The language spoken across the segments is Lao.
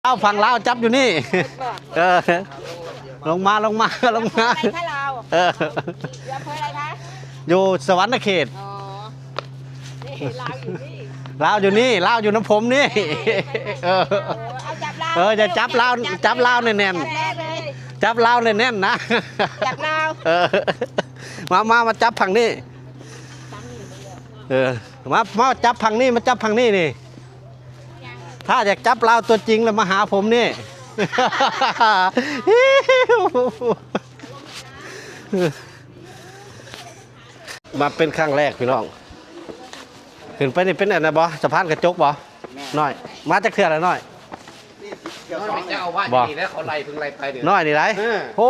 ລາວ ຝັ່ງລາວຈັບຢູ່ນີ້ ເອີ ລົງມາ ລົງມາ ລົງມາ ໃຜຄະລາວ? ເອີ ຢູ່ອຳເພີອະໄລຄະ? ຢູ່ສະຫວັນນະເຂດ. ອໍ ນີ້ລາວຢູ່ນີ້ ລາວຢູ່ນີ້ ລາວຢູ່ນຳຜົມນີ້. ເອີ ເອົາຈັບລາວ ເອີ ຢ່າຈັບລາວ ຈັບລາວແໜ້ນໆ ຈັບລາວແໜ້ນໆນະ ຈັບລາວ. ເອີ ມາ ມາ ມາຈັບຝັ່ງນີ້ ເອີ ມາ ມາຈັບຝັ່ງນີ້ ມາຈັບຝັ່ງນີ້ນີ້. ຖ້າຢາກຈັບລາວຕົວຈິງແລ້ວມາຫາຜົມນີ້ ມາເປັນຄັ້ງແລກພີ່ນ້ອງ. ຂຶ້ນໄປນີ້ເປັນອັນນັ້ນບໍ່? ສະພານກະຈົກບໍ່? ນ້ອຍ ມາຈັກເທື່ອແລ້ວນ້ອຍ? ນ້ອຍເປັນເຈົ້າອາວາດຢູ່ນີ້ແລ້ວ ເຂົາໄລ່ເພິ່ງໄລ່ໄປເດີ ນ້ອຍນີ້ໄດ໋. ເອີ ໂອ້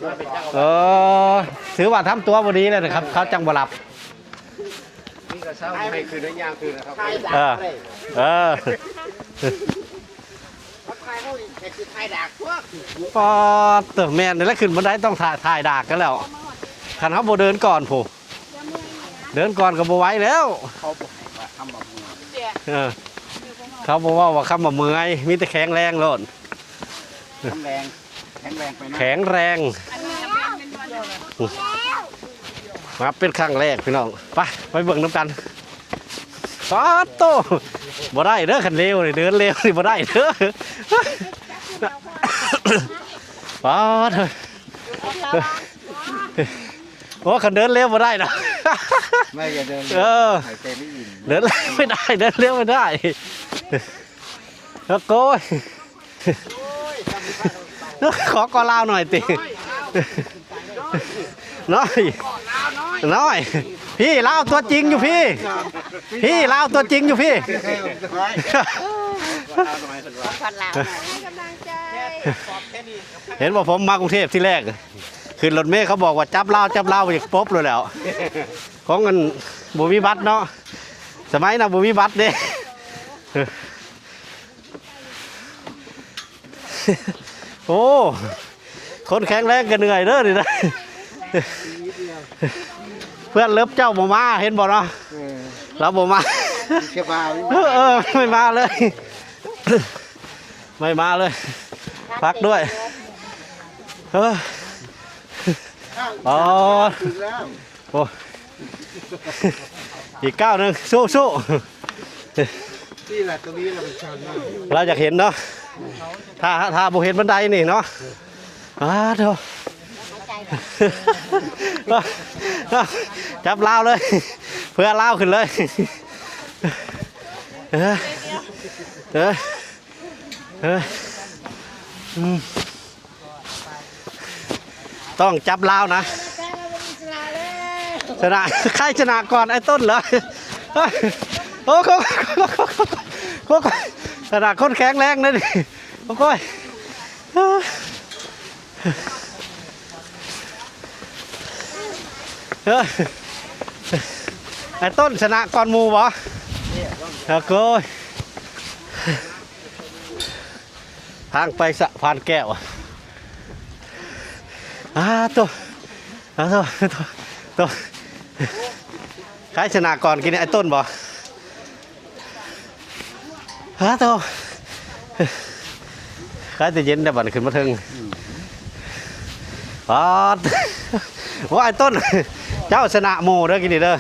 ນ້ອຍເປັນເຈົ້າອາວາດ ເອີ ຖືວ່າທຳຕົວບໍ່ດີແລ້ວນະ ເຂົາ ເຂົາຈັ່ງບໍ່ຮັບ. ນີ້ກໍເຊົ້າໃຫ້ຄືນ ໃຫ້ຍ່າງຄືນນະຄັບ. ເອີ ເອີ ປາດເຕີ ແມ່ນແລ້ວ ຂຶ້ນບັນໄດຕ້ອງຖ່າຍ ຖ່າຍດາກກັນແລ້ວ ຄັນເຮົາບໍ່ເດີນກ່ອນພຸ້ນ ເດີນກ່ອນກໍບໍ່ໄຫວແລ້ວ. ເຂົາບໍ່ໃຫ້ວ່າຄຳວ່າເມື່ອຍ ເອີ ເຂົາບໍ່ເວົ້າວ່າຄຳວ່າເມື່ອຍ ມີແຕ່ແຂງແຮງໂລດ. ແຂງແຮງ ແຂງແຮງໄປນະ ແຂງແຮງ. ມາເປັນຄັ້ງແລກພີ່ນ້ອງ ໄປ ໄປເບິ່ງນຳກັນ. ປາດໂທ້ ບໍ່ໄດ້ເດີ ຄັນເລວນີ້ ເດີນເລວນີ້ບໍ່ໄດ້ເດີ ປາດ. ໂອ້ ຄັນເດີນເລວບໍ່ໄດ້ດອກ ໄມ່ຢ່າເດີນ ເອີ ຫາຍໃຈໄມ່ອີ່ມ ເດີນເລວໄມ່ໄດ້ ເດີນເລວໄມ່ໄດ້. ໂອ້ຍ ຂໍກໍລາວໜ້ອຍຕິ ນ້ອຍ ນ້ອຍ ພີ່ລາວຕົວຈິງຢູ່ພີ້ ພີ່ລາວຕົວຈິງຢູ່ພີ້. ເຫັນບໍ່ ຜົມມາກຸງເທບທີແລກ ຂຶ້ນລົດເມເຂົາບອກວ່າຈັບລາວ ຈັບລາວ ຢາກປົບໂລດແລ້ວ ຂອງອັນບໍ່ມີບັດເນາະ ສະໄໝນັ້ນບໍ່ມີບັດເດ້. ໂອ້ ຄົນແຂງແຮງກໍເມື່ອຍເດີນີ້ນະ ເພື່ອນເລິບເຈົ້າບໍ່ມາ ເຫັນບໍ່ເນາະ ເອີ ລາວບໍ່ມາ ສະບາຍ ເອີ ເອີ ໄມ່ມາເລີຍ ໄມ່ມາເລີຍ ພັກດ້ວຍ ເອີ ອໍ ໂອ້ ອີກກ້າວໜຶ່ງ ສູ້ໆ ນີ້ແຫຼະ ຕົງນີ້ລະມັນຊັນມາກ ລາວຢາກເຫັນເນາະ ຖ້າ ຖ້າບໍ່ເຫັນບັນໄດນີ້ເນາະ ອາໂທ້ ຈັບລາວເລີຍ ເພື່ອລາວຂຶ້ນເລີຍ ເອີ ເອີ ເອີ ອືມ ຕ້ອງຈັບລາວນະ ຊະນະ ໃຄຊະນະກ່ອນ ໄອ້ຕົ້ນເລີຍ ໂອ້ໂຫ ຊະນະຄົນແຂງແຮງເດ້ນີ້ ໂອ້ຍ ເອີ ໄອ້ຕົ້ນຊະນະກ່ອນໝູ່ບໍ່? ໂອ້ໂຫ ທາງໄປສະພານແກ້ວ ອາໂຕ ອາໂຕ ໂຕ ໂຕ ໃຜຊະນະກ່ອນກີ້ນີ້ ໄອ້ຕົ້ນບໍ່? ອາໂຕ ຄາຍແຕ່ເຢັນແຕ່ບັດນີ້ຂຶ້ນມາເທິງ ອືມ ປາດ ໂອ້ ໄອ້ຕົ້ນ ເຈົ້າຊະນະໝູ່ເດີກີ້ນີ້ເດີ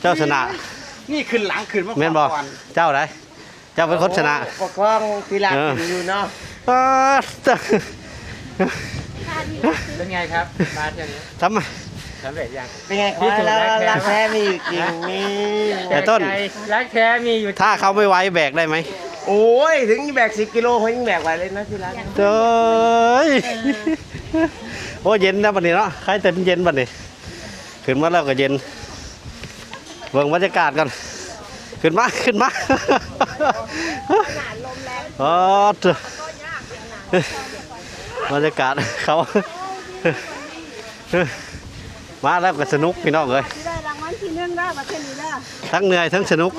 ເຈົ້າຊະນະ ນີ້ຂຶ້ນຫຼັງຂຶ້ນມາ ແມ່ນບໍ່? ເຈົ້າໃດ ເຈົ້າເປັນຄົນຊະນະ ໂອ້ ປະຄອງທີລະ ເອີ ຂຶ້ນຢູ່ເນາະ ປາດ ເປັນໄງຄັບ ມາເທື່ອນີ້ ທຳ ສຳເລັດຍັງ? ເປັນໄງ? ພິສູດ ລັກແທ້ມີຢູ່ຈິງ ມີ ແຕ່ຕົ້ນ ລັກແທ້ມີຢູ່ ຖ້າເຂົາໄມ່ໄຫວແບກໄດ້ໄໝ? ໂອ້ຍ ເຖິງແບກສິບກິໂລ ເຂົາຍັງແບກໄຫວເລີຍນະທີ່ລັກ ເອີຍ ໂອ້ ເຢັນແລ້ວບັດນີ້ເນາະ ໃຄແຕ່ມັນເຢັນບັດນີ້ ຂຶ້ນມາແລ້ວກໍເຢັນ ເບິ່ງບັນຍາກາດກ່ອນ ຂຶ້ນມາ ຂຶ້ນມາ ອໍ ບັນຍາກາດເຂົາ ມາແລ້ວກໍສະໜຸກພີ່ນ້ອງເອີຍ ຊິໄດ້ລາງວັນທີໜຶ່ງແລ້ວບັດນີ້ເດີ ທັງເມື່ອຍທັງສະໜຸກ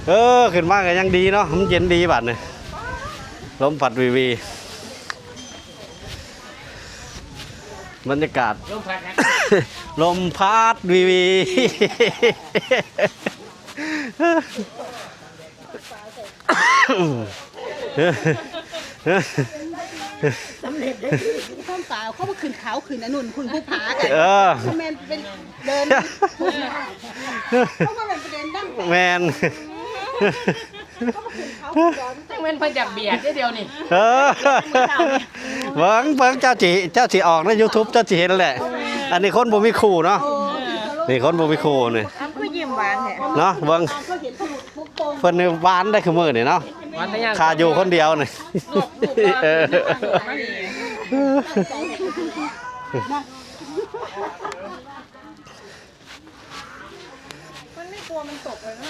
ເອີ ຂຶ້ນມາກໍຍັງດີເນາະ ມັນເຢັນດີບັດນີ້ ລົມພັດວີໆ ບັນຍາກາດ ລົມພັດ ລົມພັດວີໆ ສຳເລັດໄດ້ດີ ຄວາມປາເຂົາບໍ່ຂຶ້ນເຂົາຂຶ້ນອັນນັ້ນ ຂຶ້ນພູຜາກັນ ເອີ ແມ່ນເປັນເດີນ ເຂົາບໍ່ແມ່ນໄປເດີນນຳ ແມ່ນ ເຂົາບໍ່ຂຶ້ນເຂົາຂຶ້ນດອຍ ຈັ່ງແມ່ນເພິ່ນຢາກບຽດເດ້ດຽວນີ້ ເອີ ເບິ່ງ ເບິ່ງ ເຈົ້າຊິ ເຈົ້າຊິອອກໃນຢູທູບ ເຈົ້າຊິເຫັນແຫຼະ ອັນນີ້ຄົນບໍ່ມີຄູ່ເນາະ ນີ້ຄົນບໍ່ມີຄູ່ນີ້ ອ້າວ ຄືຍິ້ມຫວານແທ້ ເນາະ ເບິ່ງ ເພິ່ນນີ້ຫວານໄດ້ຄືມື້ນີ້ເນາະ ຫວານແຕ່ຍາມ ຂ້າຢູ່ຄົນດຽວນີ້ ເອີ ມັນໄມ່ກົວມັນຕົກເລີຍນະ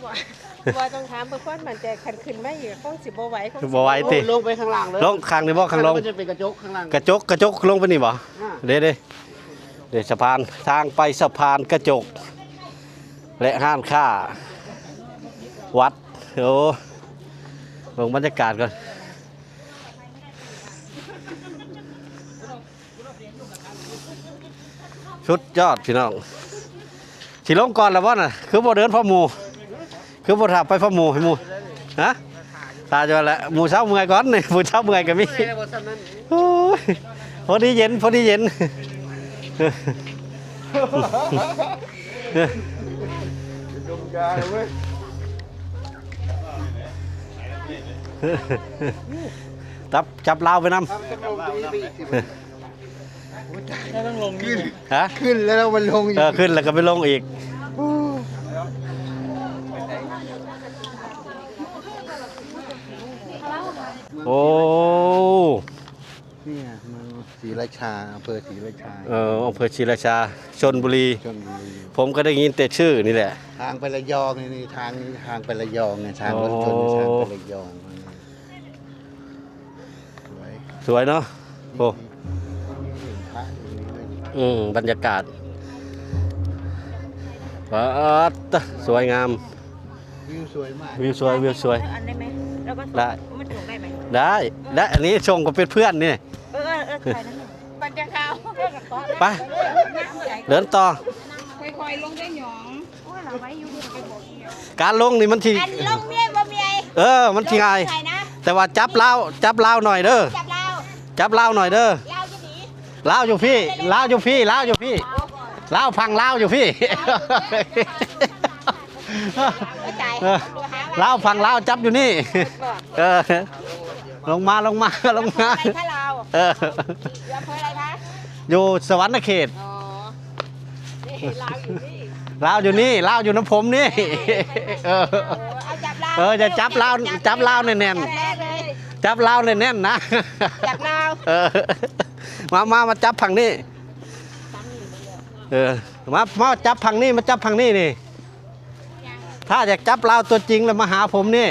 ບໍ່ ບໍ່ຕ້ອງຖາມເພື່ອຄວາມໝັ້ນໃຈ ຄັນຂຶ້ນມາອີກຄົງຊິບໍ່ໄຫວ ຄົງຊິບໍ່ໄຫວຕິ ລົງໄປຂ້າງລ່າງເລີຍ ລົງຂ້າງນີ້ບໍ່ ຂ້າງລົງ ມັນຈະເປັນກະຈົກຂ້າງລ່າງ ກະຈົກ ກະຈົກລົງໄປນີ້ບໍ່ ອ່າ ເດ້ ເດ້ ເດ້ ສະພານ ທາງໄປສະພານກະຈົກ ແລະ ຮ້ານຄ້າ ວັດ ໂອ້ ເບິ່ງບັນຍາກາດກ່ອນ ສຸດຍອດພີ່ນ້ອງ ຊິລົງກ່ອນແລ້ວບໍ່ນະ ຄືບໍ່ເດີນພ້ອມໝູ່ ຄືບໍ່ຖ້າໄປພ້ອມໝູ່ໃຫ້ໝູ່ ຮະ ຖ້າຢູ່ຫັ້ນແຫຼະ ໝູ່ເຊົາເມື່ອຍກ່ອນນີ້ ໝູ່ເຊົາເມື່ອຍກໍມີ ໂອ້ຍ ພໍດີເຢັນ ພໍດີເຢັນ ຈັບ ຈັບລາວໄປນຳ ແລ້ວຕ້ອງລົງນີ້ ຮະ ຂຶ້ນແລ້ວມັນລົງອີກ ເອີ ຂຶ້ນແລ້ວກໍໄປລົງອີກ ໂອ້ ນີ້ເມືອງສີລາຊາ ອຳເພີສີລາຊາ ເອີ ອຳເພີສີລາຊາ ຊົນບຸລີ ຊົນບຸລີ ຜົມກໍໄດ້ຍິນແຕ່ຊື່ນີ້ແຫຼະ ທາງໄປລະຍອງນີ້ ທາງນີ້ທາງໄປລະຍອງນີ້ ທາງລົດຍົນນີ້ ໂອ້ ທາງໄປລະຍອງ ສວຍ ສວຍເນາະ ໂອ້ ອືມ ບັນຍາກາດ ປາດຕະ ສວຍງາມ ວິວສວຍມາກ ວິວສວຍ ວິວສວຍ ເອີ ອັນໄດ້ໄໝ? ແລ້ວກໍ ໄດ້ ມັນສົ່ງໄດ້ໄໝ? ໄດ້ ໄດ້ ອັນນີ້ສົ່ງກໍເປັນເພື່ອນນີ້ ເອີ ເອີ ເອີ ຖ່າຍນັ້ນ ບັນຍາກາດ ໄປ ເດີນຕໍ່ ຄ່ອຍໆລົງໄດ້ຫຍອງ ໂອ້ຍ ລາວໄວ້ຢູ່ ການລົງນີ້ມັນຊິ ອັນລົງເມຍບໍ່ເມຍ ເອີ ມັນຊິງ່າຍ ແຕ່ວ່າຈັບລາວ ຈັບລາວໜ້ອຍເດີ ຈັບລາວ ຈັບລາວໜ້ອຍເດີ ລາວຢູ່ພີ້ ລາວຢູ່ພີ້ ລາວຢູ່ພີ້ ລາວຢູ່ພີ້ ລາວຝັ່ງລາວຢູ່ພີ້ ເອີ ລາວຝັ່ງລາວຈັບຢູ່ນີ້ ເອີ ລົງມາ ລົງມາ ລົງມາ ເອີ ຢູ່ອຳເພີໄລຄະ? ຢູ່ສະຫວັນນະເຂດ ອໍ ນີ້ລາວຢູ່ນີ້ ລາວຢູ່ນີ້ ລາວຢູ່ນຳຜົມນີ້ ເອີ ເອີ ເອົາຈັບລາວ ເອີ ຈະຈັບລາວ ຈັບລາວແໜ້ນໆ ຈັບລາວແໜ້ນໆນະ ຈັບລາວ ເອີ ມາ ມາ ມາຈັບຝັ່ງນີ້ ເອີ ມາ ມາຈັບຝັ່ງນີ້ ມາຈັບຝັ່ງນີ້ນີ້ ຖ້າຢາກຈັບລາວຕົວຈິງລະມາຫາຜົມນີ້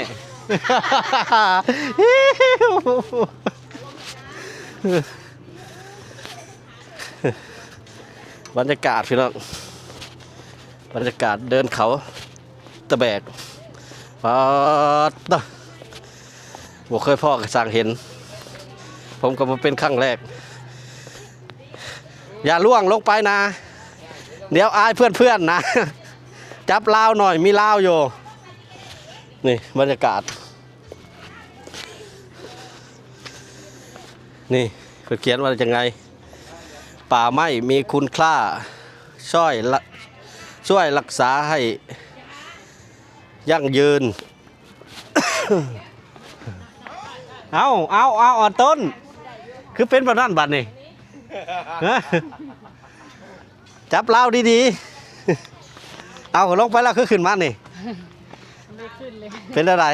ບັນຍາກາດພີ່ນ້ອງ ບັນຍາກາດເດີນເຂົາຕະແບກ ປາດຕະ ບໍ່ເຄີຍພໍ້ກໍຊ່າງເຫັນ ຜົມກໍມາເປັນຄັ້ງແລກ ຢ່າລ່ວງລົງໄປນະ ດຽວອາຍເພື່ອນໆນະ ຈັບລາວໜ້ອຍ ມີລາວຢູ່ ນີ້ບັນຍາກາດ ນີ້ເພິ່ນຂຽນວ່າຈັ່ງໃດ? ປ່າไม้มีคุณค่า ช่วยละ ช่วยรักษาให้ยั่งยืน ເອົາ ເອົາ ເອົາ ອັນຕົ້ນ ຄືເປັນແບບນັ້ນບັດນີ້ ຮະ? ຈັບລາວດີໆ ເອົາ ລົງໄປແລ້ວຄືຂຶ້ນມານີ້ ບໍ່ໄດ້ຂຶ້ນເລີຍ ເປັນແນວໃດ?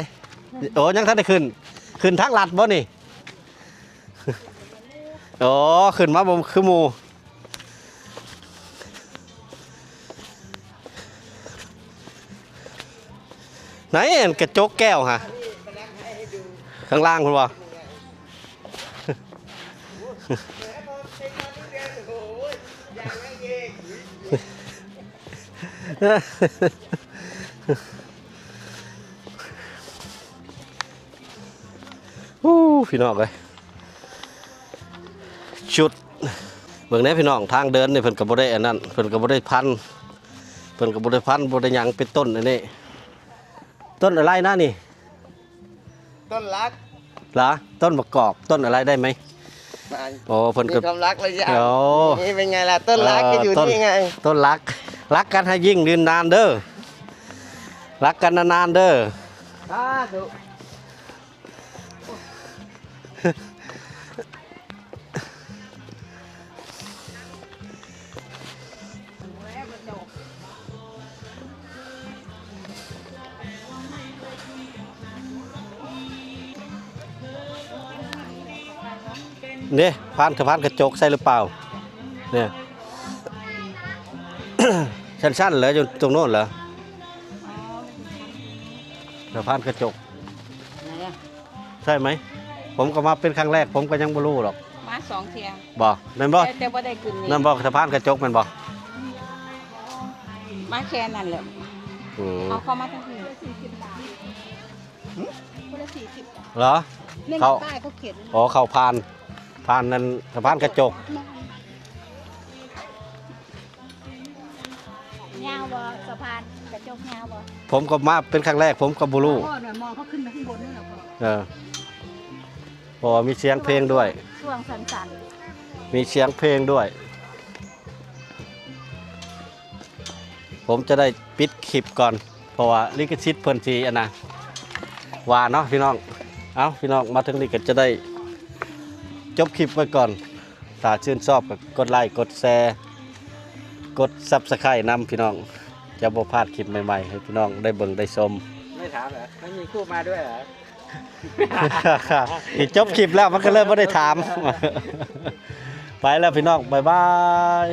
ໂອ້ ຍັງທັນໄດ້ຂຶ້ນ ຂຶ້ນທາງລັດບໍ່ນີ້? ໂອ້ ຂຶ້ນມາບໍ່ຄືໝູ່ ໃນອັນກະຈົກແກ້ວຫະ ຂ້າງລ່າງພຸ້ນບໍ່? ອູ້ ພີ່ນ້ອງເອີຍ ຊຸດ ເບິ່ງແດ່ພີ່ນ້ອງ ທາງເດີນນີ້ເພິ່ນກໍບໍ່ໄດ້ອັນນັ້ນ ເພິ່ນກໍບໍ່ໄດ້ພັນ พิ่นກໍບໍ່ໄດ້ພັນ ບໍ່ໄດ້ຫຍັງ ເປັນຕົ້ນອັນນີ້ ຕົ້ນອະໄລນະນີ້? ຕົ້ນລັກ ລະ ຕົ້ນມະກອກ ຕົ້ນອະໄລໄດ້ໄໝ? ໂອ້ ເພິ່ນກໍມີຄວາມລັກແລ້ວ ໂອ້ ນີ້ເປັນໄງລະ? ຕົ້ນລັກ ເອີ ກໍຢູ່ນີ້ໄງ ຕົ້ນລັກ ລັກກັນໃຫ້ຍິ່ງຍືນນານເດີ ລັກກັນນານໆເດີ ສາທຸ. ເດ້ ຜ່ານສະພານກະຈົກໃສ່ຫຼືເປົ່າ? ເນຍ ສັ້ນໆເລີຍ ຢູ່ຕົງໂນ້ນເລີຍ ສະພານກະຈົກ. ໃຊ່ໄໝ? ຜົມກໍມາເປັນຄັ້ງແລກ ຜົມກໍຍັງບໍ່ຮູ້ດອກ ມາສອງເທື່ອ ບໍ່ ແມ່ນບໍ່? ແຕ່ ແຕ່ບໍ່ໄດ້ຂຶ້ນນີ້ ນັ້ນບໍ່ ສະພານກະຈົກແມ່ນບໍ່? ມາແຄ່ນັ້ນແຫຼະ ອືມ ເອົາເຂົ້າມາທາງນີ້ ຄົນລະສີ່ສິບ ເຫຼືອ? ເຂົາ ປ້າຍເຂົາຂຽນ ອໍ ເຂົ້າຜ່ານ ຜ່ານນັ້ນ ສະພານກະຈົກ. ຍາວບໍ່ ສະພານກະຈົກຍາວບໍ່? ຜົມກໍມາເປັນຄັ້ງແລກ ຜົມກໍບໍ່ຮູ້ ໝໍເຂົາຂຶ້ນໄປຂ້າງບົນນັ້ນແຫຼະ ເອີ ເພາະວ່າມີສຽງເພງດ້ວຍ ຊ່ວງສັ້ນໆ ມີສຽງເພງດ້ວຍ. ຜົມຈະໄດ້ປິດຄລິບກ່ອນ ເພາະວ່າລິຂະສິດເພິ່ນຊິອັນນະ ວ່າເນາະພີ່ນ້ອງ. ເອົ້າ ພີ່ນ້ອງ ມາເຖິງນີ້ກໍຈະໄດ້ຈົບຄລິບໄວ້ກ່ອນ. ຖ້າຊື່ນຊອບກໍກົດໄລ ກົດແຊ ກົດຊັບສະໄຄນຳພີ່ນ້ອງ ຈະບໍ່ພາດຄລິບໃໝ່ໆ ໃຫ້ພີ່ນ້ອງໄດ້ເບິ່ງໄດ້ຊົມ. ໄມ່ຖາມເຫລໍ? ໄມ່ມີຄູ່ມາດ້ວຍເຫລໍ? ນີ້ຈົບຄລິບແລ້ວ ມັນກໍເລີຍບໍ່ໄດ້ຖາມ. ໄປແລ້ວພີ່ນ້ອງ ບາຍບາຍ.